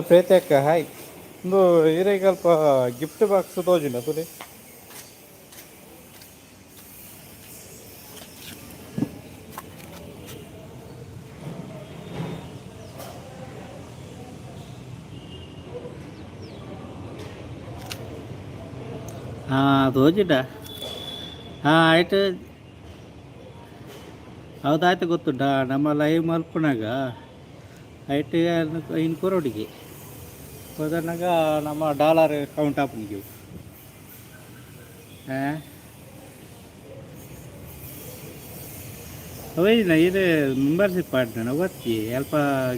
ಪ್ರೇತಕ್ಕ hi. ಒಂದು ಈರೆಗಲ್ಪ gift box ತೋಜುಂಡ ತುಲೆ. ಹಾಂ, ತೋಜುಂಡ. ಹಾಂ, ಆಯ್ತು. ಹೌದಾಯ್ತು, ಗೊತ್ತುಂಟಾ? ನಮ್ಮ ಲೈವ್ ಮಲ್ಪುನಾಗ ಐಟ್ ಇನ್ ಕೊರೊಡಿಗೆ ಕೊದನಗ ನಮ್ಮ ಡಾಲರ್ ಕೌಂಟ್ ಆಪುನಿಗೆ. ಹಾಂ, ಅವೈನ ಇದು ಮೆಂಬರ್ಶಿಪ್ ಆಡ್ನ ಒತ್ತಿ ಅಲ್ಪ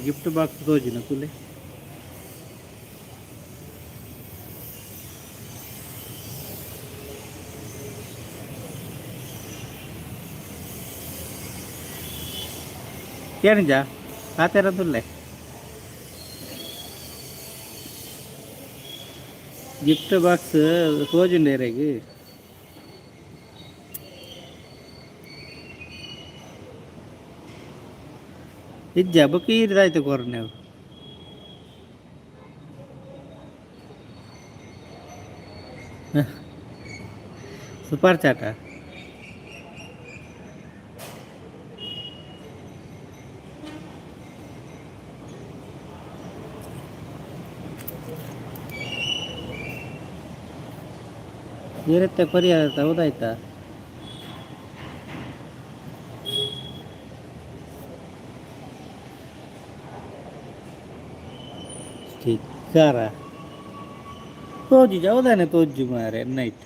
ಗಿಫ್ಟ್ ಬಾಕ್ಸ್ ತೋಜಿನ ತುಲೆ. ಕೇಳಿಂಜ ಪಾತೆರಂದುಲ್ಲೆ. ಗಿಫ್ಟ್ ಬಾಕ್ಸ್ ತೋಜುಂಡು ಎರೆಗ್? ಇಜ್ಜ? ಬೊಕ್ಕ ಈರ್ದಾಯ್ತು ಕೊರ್ನೆವು. ಸೂಪರ್ ಚಾಟ. ಇರುತ್ತೆ ಕೊರಿಯರ್, ಹೌದಾಯ್ತಾ? ಸ್ಟಿಕ್ಕರ ತೋಜುಜಿ ಹೌದಾನೆ? ತೋಜು ಮಾರೆ, ನೈಟ್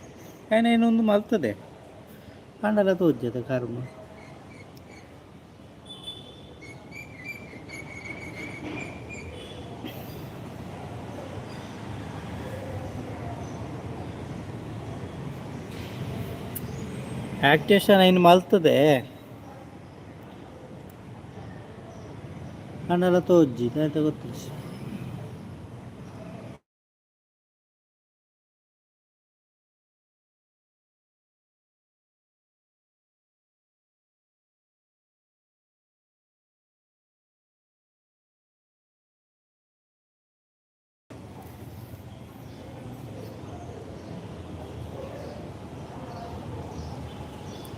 ಆಯ್ನ ಇನ್ನೊಂದು ಮಲ್ತದೆ ಅಂಡಲ ತೋಜದ ಕರ್ಮ. ಆಕ್ಟಿವೇಶನ್ ಐನ್ ಮಲ್ತದೆ ಅಂಡಲ ತೋಜ್ಜಿ ದಾದ ಗೊತ್ತಿಜ್ಜಿ.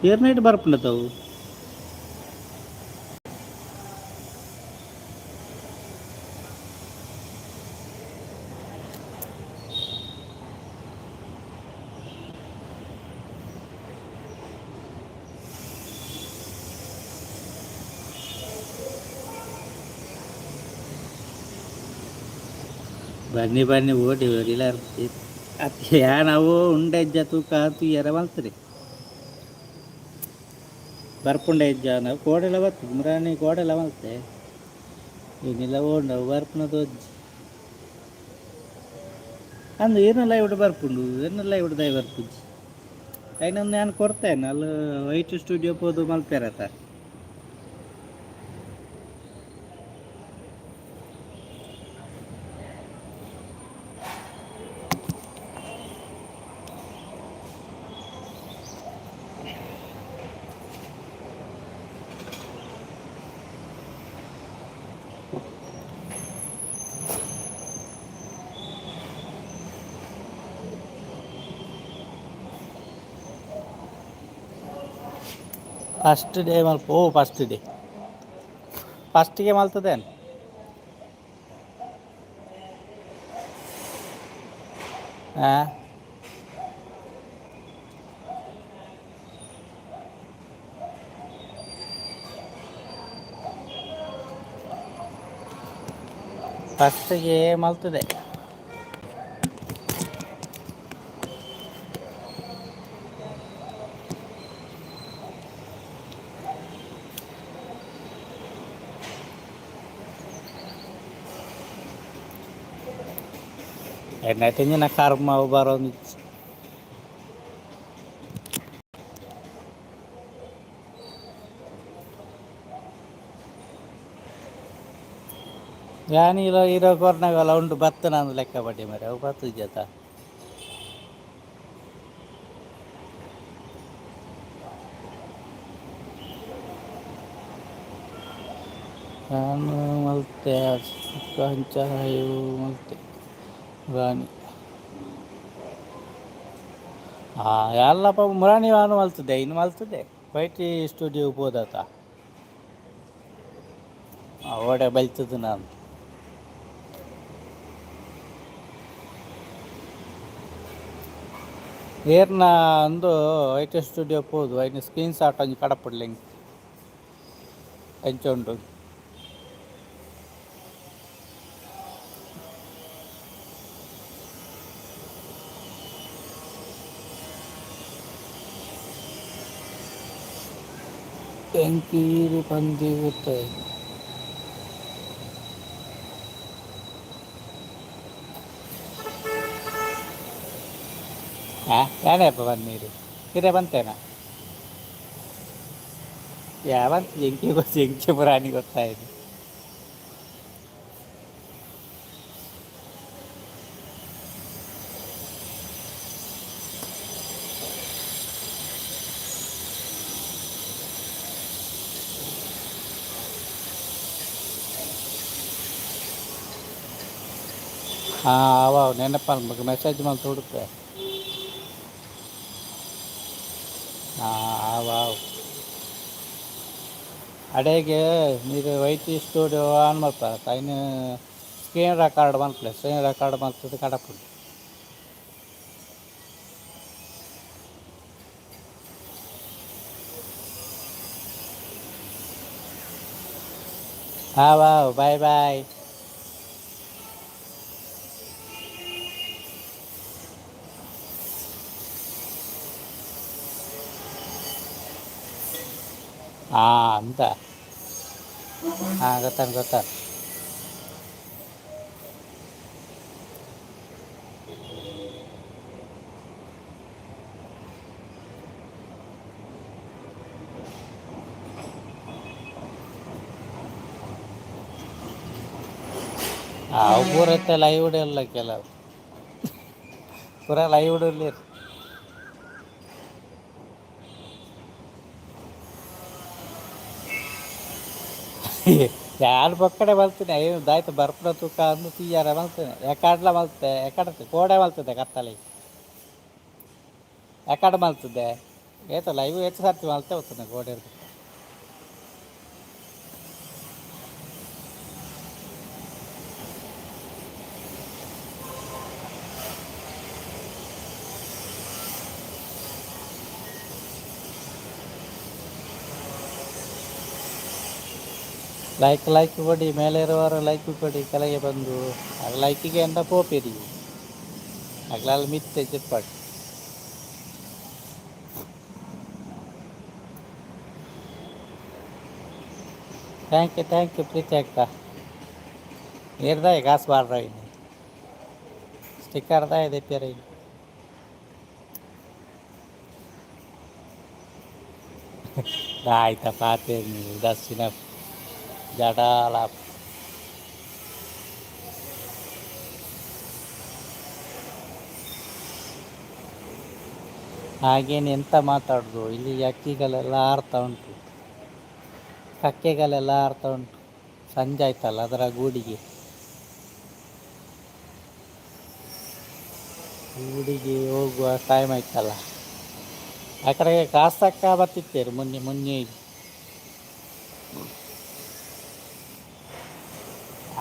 ಏರ್ ನೈಟ್ ಬರ್ಪುಂಡ ತಾವು. ಬನ್ನಿ ಬನ್ನಿ, ಓಡಿ ಓಡಿಲ್ಲ. ಅತ್ತೆ, ನಾವು ಉಂಡೆಜ್ಜ ತೂಕ ತೂಯರ ಮಲ್ತದೆ ಬರ್ಪುಂಡ ಇಜ್ಜ? ನಾವು ಕೋಡೆಲ ಬರ್ತದೆ ಮುರಾನಿ, ಕೋಡೆಲ ಮಲ್ತೆ. ಏನಿಲ್ಲ, ಓಂಡವು ಬರ್ಪುನ ತೋಜ್ಜಿ ಅಂದು. ಏನೆಲ್ಲ ಇವಿಡು ಬರ್ಪುಂಡು, ಏನೆಲ್ಲ ಇವಿಡು ದಯ ಬರ್ಪುಜಿ. ಐನೊಂದು ನಾನು ಕೊಡ್ತೇನೆ ಅಲ್ಲಿ ವೈಟ್ ಸ್ಟುಡಿಯೋ ಪೋದು ಮಲ್ಪೆರತ. ಫಸ್ಟ್ ಡೇ ಮಲ್ಪ. ಓ, ಫಸ್ಟ್ ಡೇ ಫಸ್ಟಿಗೆ ಮಲ್ತದೇನು? ಹಾಂ, ಫಸ್ಟಿಗೆ ಮಲ್ತದೆ. ಎಣ್ಣೆ ಕರ್ಮ ಬರೋಂದಿತ್ತು. ಯಾನ್ ಇರೋ ಇರೋ ಕೊರ್ನಾಗಲ್ಲ ಉಂಟು ಬತ್ತ ನಾನು ಲೆಕ್ಕ ಪಟ್ಟಿ ಮರೆ ಅವು ಬತ್ತು ಜತ. ಯಾನ್ ಮಲ್ತೆ ಅಂಚ ಲೈವ್ ಮಲ್ತೆ ರಾಣಿ. ಆ ಯಾನ್ಲಪ ಮುರಾನಿ ಆನ್ ಮಲ್ತದೆ, ಇನ್ನು ಮಲ್ತದೆ. ವೈಟಿ ಸ್ಟುಡಿಯೋ ಪೋದಾತ ಓಡೆ ಬಲ್ತದ್ದು ನಾನು. ಏರ್ನ ಒಂದು ವೈಟಿ ಸ್ಟುಡಿಯೋ ಪೋದು ಐನ ಸ್ಕ್ರೀನ್ ಶಾಟ್ ಒಂಜಿ ಕಡಪುಡ್ಲೆ ಎಂಚ ಉಂಡು. ಎಂಕ್ ಈರ್ ಪಂದ್ ಗೊತ್ತಾಯಿಜಿ. ಆ ಯಾನೇಪ ಬನ್ನೀರು ಇರೆ ಬಂತೇನ ಯಾವಂತ ಎಂಕೆ ಗೊತ್ತು, ಎಂಕೆ ಪುರಾಣಿ ಗೊತ್ತಾಯ್ತು. ಹಾಂ, ಅವ ನೆನಪಲ್ಲ ಮೆಸೇಜ್ ಮಲ್ತ್ ಹುಡುಕ್ರೆ. ಹಾಂ, ಅವ್ ಅಡೆಗೆ ನೀರು ವೈಟಿ ಸ್ಟುಡಿಯೋ ಆನ್ ಮಲ್ಪರ, ಐನ್ ಸ್ಕ್ರೀನ್ ರೆಕಾರ್ಡ್ ಮಲ್ಪಲೆ. ಸ್ಕ್ರೀನ್ ರೆಕಾರ್ಡ್ ಮಲ್ತದ್ದು ಕಡಪುಡಿ. ಹಾಂ, ವಾವ್, ಬಾಯ್ ಬಾಯ್. ಹಾಂ ಅಂತ. ಹಾಂ, ಗೊತ್ತಾನು ಗೊತ್ತಾನು. ಅವು ಪೂರ ಇತ್ತೆ ಲೈವ್ ಇಲ್ಲ, ಕೆಲವು ಪೂರ ಲೈವ್ ಉಲ್ಲೆರ್. ಯಾನ್ ಪೊಕ್ಕಡೆ ಮಲ್ತಿನಿ. ಅಯ್ಯೋ, ದಾಯ್ತು ಬರ್ಪುನ ತೂಕ ಅಂದ್ ತೂಯರೆ ಮಲ್ತಿನಿ. ಎಕಾಡ್ಲ ಮಲ್ತೆ, ಎಕಡ್ ಕೋಡೆ ಮಲ್ತದೆ, ಕತ್ತಲೆ ಎಕಡ್ ಮಲ್ತದೆ. ಏತ ಲೈವ್ ಏತ್ ಸರ್ತಿ ಮಲ್ತೆ ಹೋಗ್ತದೆ ಕೋಡೆ. ಲೈಕ್ ಲೈಕ್ ಕೊಡಿ, ಮೇಲೆ ಇರುವವರು ಲೈಕ್ ಕೊಡಿ. ಕೆಳಗೆ ಬಂದು ಆಗ ಲೈಕಿಗೆ ಎಂತ ಪೋಪಿರಿ ಅಗ್ಲಲ್ಲಿ ಮಿತ್ತೆ ಚಿಪ್ಪಾಡು. Thank you, thank you ಪ್ರೀತಿ ಅಕ್ಕ. ನೀರ್ದಾಯ ಕಾಸು ಬಾಡ್ರ ಇನ್ನು ಸ್ಟಿಕ್ಕರ್ದಾಯ ದೆಪ್ಪಿಯರ ಇನ್ನು. ಆಯ್ತಾ ಪಾತೆ ದಸ್ಸಿನ ಜಡಾಲ. ಹಾಗೇನು ಎಂತ ಮಾತಾಡೋದು? ಇಲ್ಲಿ ಹಕ್ಕಿಗಳೆಲ್ಲ ಹಾರ್ತಾ ಉಂಟು, ಕಕ್ಕೆಗಳೆಲ್ಲ ಹಾರ್ತಾ ಉಂಟು. ಸಂಜೆ ಆಯ್ತಲ್ಲ, ಅದರ ಗೂಡಿಗೆ ಗೂಡಿಗೆ ಹೋಗುವ ಟೈಮ್ ಆಯ್ತಲ್ಲ. ಆ ಕಡೆಗೆ ಕಾಸಕ್ಕ ಬತ್ತಿತ್ತೇರು ಮೊನ್ನೆ ಮೊನ್ನೆ.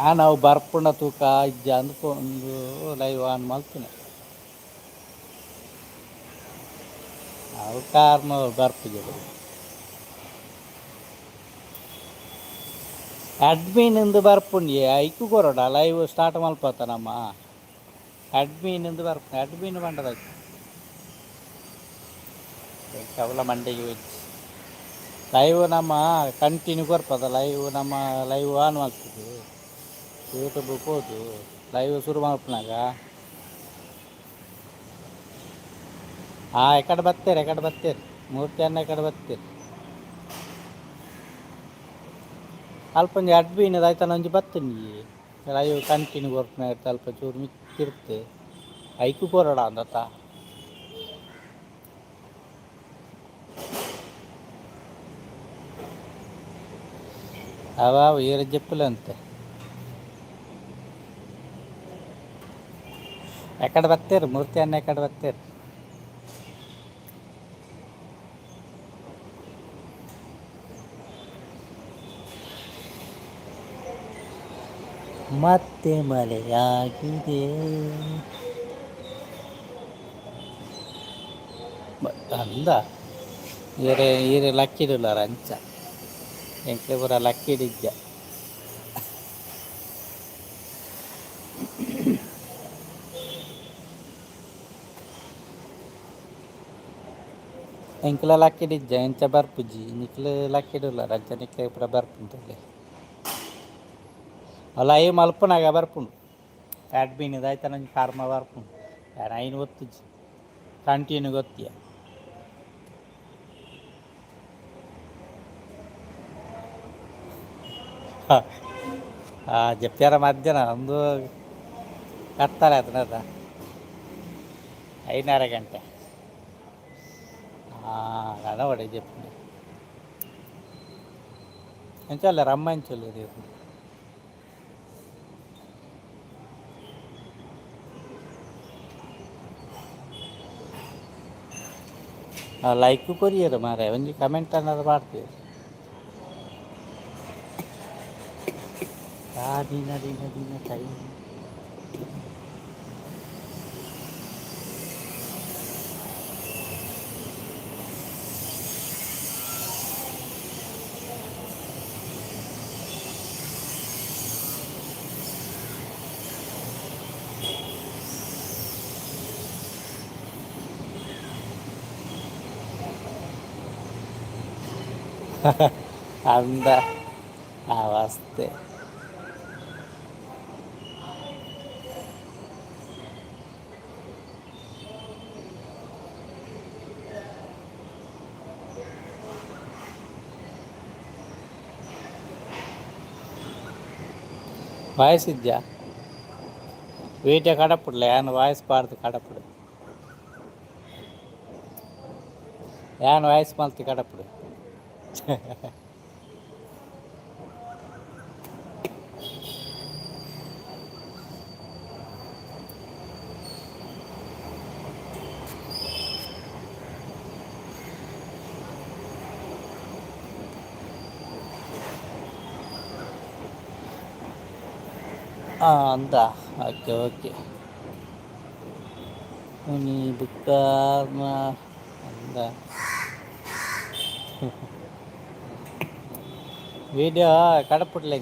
ಆ ನಾವು ಬರ್ಪುಂಡ ತೂಕ ಇಜ್ಜ ಅಂದ್ಕೊಂಡು ಲೈವ್ ಆನ್ ಮಲ್ತಿನಿ. ಅವು ಕಾರ್ನ ಬರ್ಪುಜಿ. ಅಡ್ಮಿನ್ ಇಂದು ಬರ್ಪುಂಡಿ, ಐಕು ಕೊರಡ ಲೈವ್ ಸ್ಟಾರ್ಟ್ ಮಲ್ಪತ್ತ ನಮ್ಮ. ಅಡ್ಮಿನ್ ಇಂದು ಬರ್ಪುಂಡು, ಅಡ್ಮಿನ್ ಪಂಡದ ಕವಲ ಮಂಡೆಗೆ ಹೋಯ್ತು. ಲೈವ್ ನಮ್ಮ ಕಂಟಿನ್ಯೂ ಕೊರ್ಪದ, ಲೈವ್ ನಮ್ಮ ಲೈವ್ ಆನ್ ಮಲ್ತದೆ. ಯೂಟ್ಯೂಬ್ ಪೋದು ಲೈವ್ ಶುರು ಮಲ್ಪುನಾಗ. ಹಾಂ, ಎಕಡೆ ಬತ್ತೀರಿ, ಎಕಡೆ ಬತ್ತೀರಿ ಮೂರ್ತಿ ಅನ್ನ, ಎಕಡೆ ಬತ್ತೀರಿ. ಅಲ್ಪ ಒಂಜಿ ಅಡ್ಮಿನ್ ಆಯ್ತಲ್ಲ, ಒಂಜಿ ಬತ್ತೀನಿ ಲೈವ್ ಕಂಟಿನ್ಯೂ ಕೊರ್ಪುನ. ಅಲ್ಪ ಚೂರು ಮಿತ್ತಿರ್ತೆ, ಐಕು ಕೊರಡ ಅಂದತ್ತ. ಅವ ಈರ ಜಪ್ಪುಲಂತೆ ಎಕಡೆ ಬರ್ತೀರಿ ಮೂರ್ತಿ ಅನ್ನ ಎಕಡೆ ಬರ್ತೀರಿ. ಮತ್ತೆ ಮಳೆಯಾಗಿದೆ. ಅಂದ ಈರೆ ಈರೆ ಲಕ್ಕಿಡುಲ್ಲಾರ ಅಂಚ ಎಂಕ್ಲೆ ಪೂರ ಲಕ್ಕಿಡಿಜ್ಜ. ಎಂಕ್ಲ ಲಕ್ಕಿಡಿಜ್ಜ ಎಂಚ ಬರ್ಪುಜಿ ನಿಕ್ಲು ಲಕ್ಕಿಡುಲ್ಲಾರ ಅಂಚ ನಿಕ್ಲೆ ಪೂರ ಬರ್ಪುಂತುಲ್ಲೆ. ಲೈವ್ ಮಲ್ಪುನಾಗ ಬರ್ಪುಂಡು ಅಡ್ಮಿನ್ ಇದಾಯ್ತು ನಂಗೆ ಕರ್ಮ ಬರ್ಪುಂಡು ಐನು ಒತ್ತುಜಿ ಕಂಟಿನ್ಯೂ ಗೊತ್ತಿಯ. ಜಪ್ಪ್ಯಾರ ಮಧ್ಯಾಹ್ನ ಒಂದು ಕತ್ತಲೆ ಆತನದ 5:30 ಗಂಟೆ ಕನವಡೆ ಜಪ್ಪಿಂಡು ಎಂಚಲ್ಲ ರಮ್ಮ ಎಂಚಲ್ಲ. ಲೈಕ್ ಕೊರಿಯರ್ ಮಾರೆ ಒಂಜಿ ಕಮೆಂಟ್ ಅನ್ನಾರು ಪಾಡ್ತೀವಿ. ದಿನ ದಿನ ದಿನ ಟೈಮ್. ಅಂದ ಅವಸ್ಥೆ. ವಾಯ್ಸ್ ಇದ್ಯಾ? ವೀಡಿಯೋ ಕಡಪುಡ್ಲೆ ಯಾನ್ ವಾಯ್ಸ್ ಪಾಡ್ದು ಕಡಪುಡು ಯಾನ್ ವಾಯ್ಸ್ ಮಲ್ತಿ ಕಡಪುಡು. ಅಂದ ಓಕೆ ಓಕೆ ನೀ ಬುಕ್ಕಾರ್ನ ಅಂದ ವೀಡಿಯೋ ಕಡಪುಡ್ಲೆ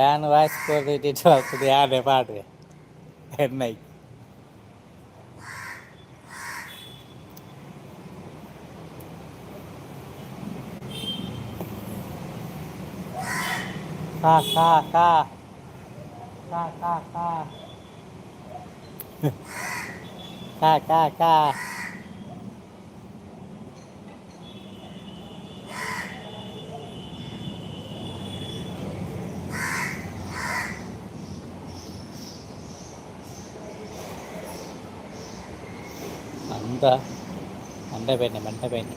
ಯಾನ್ ವಾಯ್ಸ್ ಕೊರ್ದು ಎಡಿಟ್ ಮಲ್ತುದು ಯಾನೆ ಪಾಡ್ವೆ ಎನ್ನೈ. ಕಾ ಕಾ ಕಾ ಕಾ ಕಾ ಕಾ ಕಾ ಕಾ ಕಾ. ಅಂದ ಮಂಡೆ ಬೇನೆ ಮಂಡೆ ಬೇನೆ.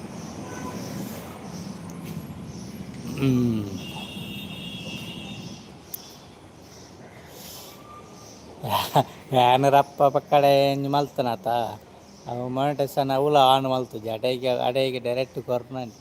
ಯಾನ್ ರಪ್ಪ ಪಕ್ಕಡೆ ಒಂಜಿ ಮಲ್ತನಾತ ಅವು ಮೊನಿಟೈಸೇಷನ್ ಅವುಲ ಆನ್ ಮಲ್ತುಜಿ ಅಡೆಗೆ ಅಡೆಗೆ ಡೈರೆಕ್ಟ್ ಕೊರ್ನನಿ.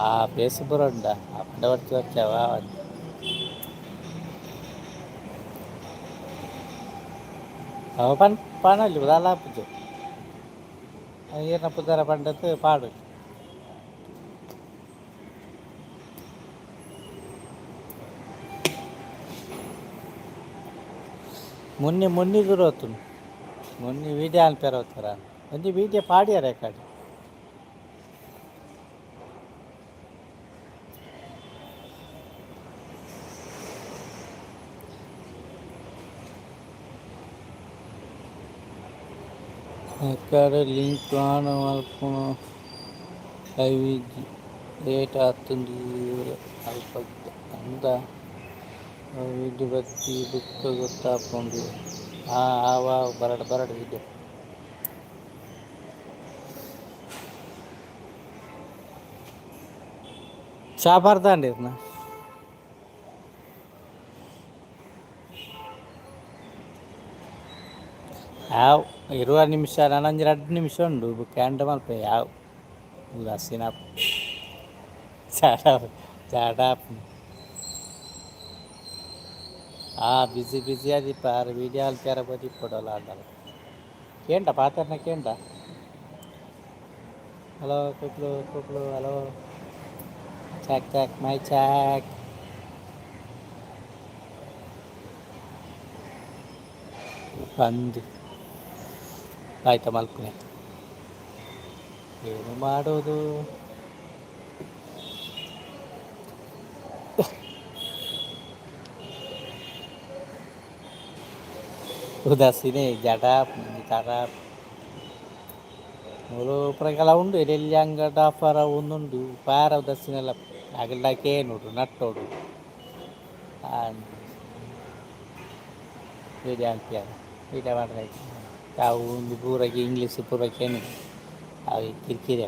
ಆ ಪೇಸ್ ಪೂರ ಉಂಡ ಅಪ್ಪಂಡ ಒರ್ಚಿ ಒರ್ಚವ. ಅವು ಪನ್ ಪನೊಲಿ ದಾಲ ಆಪುಜಿ ಈರ್ನ ಪುದರ ಪಂಡತ್ ಪಾಡೊಲಿ. ಮೊನ್ನೆ ಮೊನ್ನೆ ದೂರ ಹೊತ್ತುಂಡು ಮೊನ್ನೆ ವೀಡಿಯೋ ಅನ್ಪೇರ ಹೋಗ್ತಾರ ಒಂಜಿ ವೀಡಿಯೋ ಪಾಡ್ಯಾರ ಕಡೆ. ಎಕ್ಕಡೆ ಲಿಂಕ್ ಆನ್ ಮಲ್ಪುನು. ಲೈವ್ ಇಜ್ಜಿ, ಲೇಟ್ ಆತುಂಡು ಅಲ್ಪ. ಅಂದ ವಿಡಿಯೋ ಬತ್ತಿ ಬುಕ್ಕ ಗೊತ್ತಾಪುಂಡು. ಹಾಂ, ಆವ ಬರಡ್ ಬರಡ್ ವಿಡಿಯೋ. ಚಾ ಬರ್ದಾಂಡಿರ್ನ? ಯಾವ 20 ನಿಮಿಷ, ನನೊಂಜಿ 2 ನಿಮಿಷ ಉಂಡು. ಬುಕ್ಕ ಎಂಡ್ ಮಲ್ಪೆ. ಯಾವ ಉದಾಸೀನ ಜಾಡ ಜಾಡ. ಆ ಬಿಸಿ ಬಿಸಿ ಆದಿಪ್ಪ ಆರು ವೀಡಿಯೋ ಅಲ್ಪ್ಯಾರ ಬದಿಪ್ಪಡಲ್ಲ ಅಂದಲ್ಲ. ಕೇಂಡ ಪಾತೆರ್ನ ಕೇಂಡ. ಹಲೋ ಕುಕ್ಲು ಕುಕ್ಲು, ಹಲೋ, ಚಾಕ್ ಚಾಕ್, ಮೈ ಚಾಕ್. ಬಂದು ಆಯ್ತಾ? ಮಲ್ಪುನೆ ಏನು ಮಾಡೋದು? ಉದಾಸೀನೆ ಜಡ ತರ ಮೂಲು ಪ್ರಕಲ ಉಂಡು. ಎಲ್ಲಿ ಅಂಗಡ ಆಫರ ಒಂದುಂಡು ಪಾರ ಉದಾಸೀನೆಲ್ಲ ಅಗಲಕ್ಕೆ ನೋಡು ನಟ್ಟೋಡು ವಿಡಿಯೋ ಅಲ್ಪಿಯಾರ ವಿಡಿಯೋ ಮಾಡ್ರೆ. ಅವು ಒಂದು ಪೂರಕ್ಕೆ ಇಂಗ್ಲೀಷ್ ಪೂರಕ್ಕೆ ಏನು ಅವು ಕಿರಿಕಿರಿ.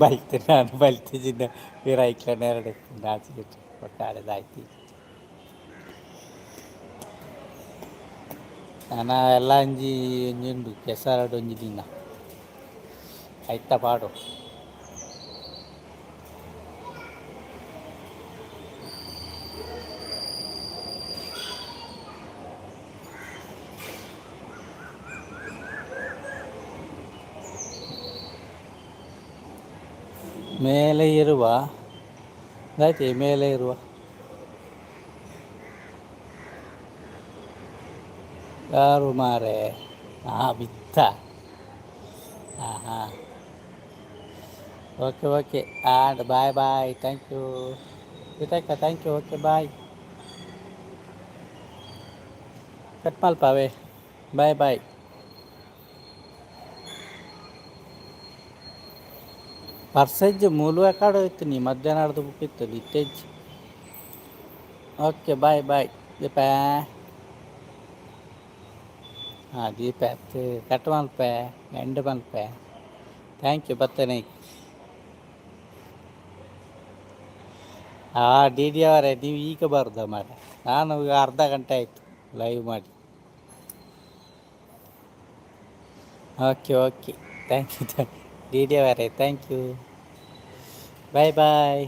ಬಲ್ತೆ, ನಾನು ಬಲ್ತಿದ್ದ ವಿರಾಯ್ಕ್ಲ ನೆರಡು ಆಚೆ ಒಟ್ಟಾರೆದಾಯ್ತು. ನಾನು ಎಲ್ಲ ಅಂಜಿ ಒಂಜಿ ಉಂಡು ಕೆಸರಡು ಒಂಜಿ ದಿನ ಐತ ಪಾಡು. ಮೇಲೆ ಇರುವ ಆಯ್ತು, ಮೇಲೆ ಇರುವ ಯಾರು ಮಾರೆ? ಹಾಂ, ಬಿತ್ತ. ಹಾಂ ಹಾಂ, okay okay and bye bye. Thank you Geethakka, thank you. Okay, bye. Cut ಮಲ್ಪಾವೆ. Bye bye. ಪರ್ಸೆಜ್ ಮೂಲು ಕಾಡು ಇತ್ತು ನೀ ಮಧ್ಯಾಹ್ನ ಬುಕ್ ಇತ್ತು ಇತ್ತೆಜ್. ಓಕೆ, ಬಾಯ್ ಬಾಯ್ ದೀಪ. ಹಾಂ ದೀಪ, ಕಟ್ ಮಲ್ಪೆ, ಎಂಡ್ ಮಲ್ಪೆ. Thank you ಬತ್ತನೆ. ಹಾಂ ಡಿ ಡಿ ಅವರೇ, ನೀವು ಈಗ ಬರೋದ ಮಾರ್ರೆ? ನಾನು ಈಗ ಅರ್ಧ ಗಂಟೆ ಆಯಿತು ಲೈವ್ ಮಾಡಿ. Okay okay, thank you D D ಅವರೇ, thank you, bye bye.